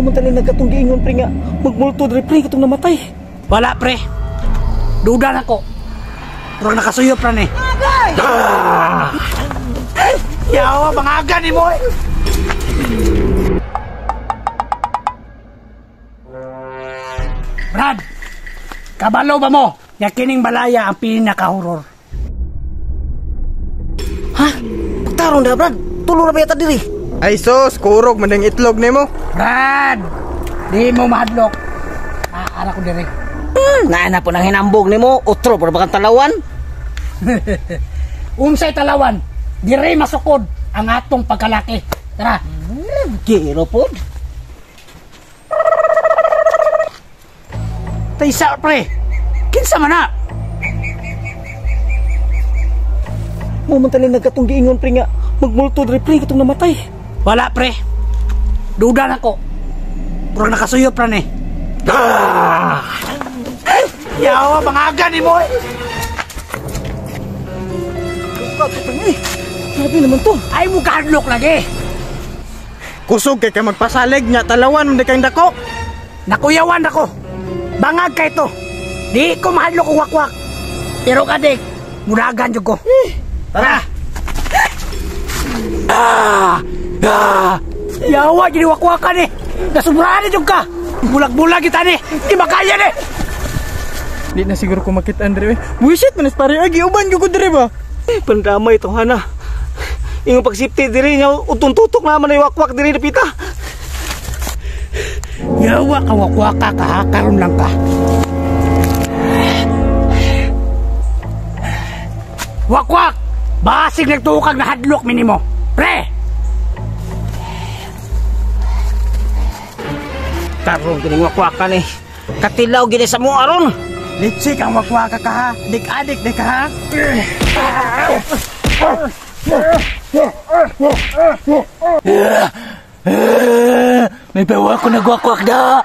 Mo man tali nagkatong giingon pre nga magmulto diri pre katong namatay. Wala pre. Duda na ko. Murag nakasuyop ra ni. Ah! Yawa bangagan ni mo. Brad, kabalo ba mo? Ya kining balaya ang pinaka-horror. Ha? Pagtarong na Brad, tulo ra ba yata diri? Ay sos, kurog man ang itlog nimo. Brad, di mo mahadlok. Ara ko diri. Naa na po nang hinambog nimo, utro pero bakang talawan. Unsay talawan? Diri masukod ang atong pagkalaki. Tara. Giro pod. Taysa pre. Kinsa man na? Mo man tali nagkatong giingon pre nga magmulto diri pre katong namatay. Wala pre. Duda na ko. Murag nakasuyop ra ni. Ah! Yawa bangagan ni mo. Grabe naman to. Ay mo kahadlok lagi. Kusog kay ka magpasalig nya talawan man di kang dako. Nakuyawan ako. Bangag kay to. Di ko mahadlok og wakwak. Pero kadik, muragan jud ko. Tara. Ah! Ah! Yawa gini wakwakan eh. Nasubrahan jud ka. Bulag-bulag kita ni. Di makaya ni. Di na siguro ko makita Andre. Buisit man pare ay giuban gyud ko dire ba. Pandamay to hana. Ingon pag-safety diri nya utong tutok naman ay wakwak diri dapita. Yawa ka wakwaka ka ha, karon lang ka. Wakwak! Basig nagtukag na hadlok minimo. Pre! Karon kining wakwakan eh. Katilaw gini sa mo aron. Litsi kang wakwaka ka ha. Dik-adik di ka ha. May bawa ko nagwakwak da.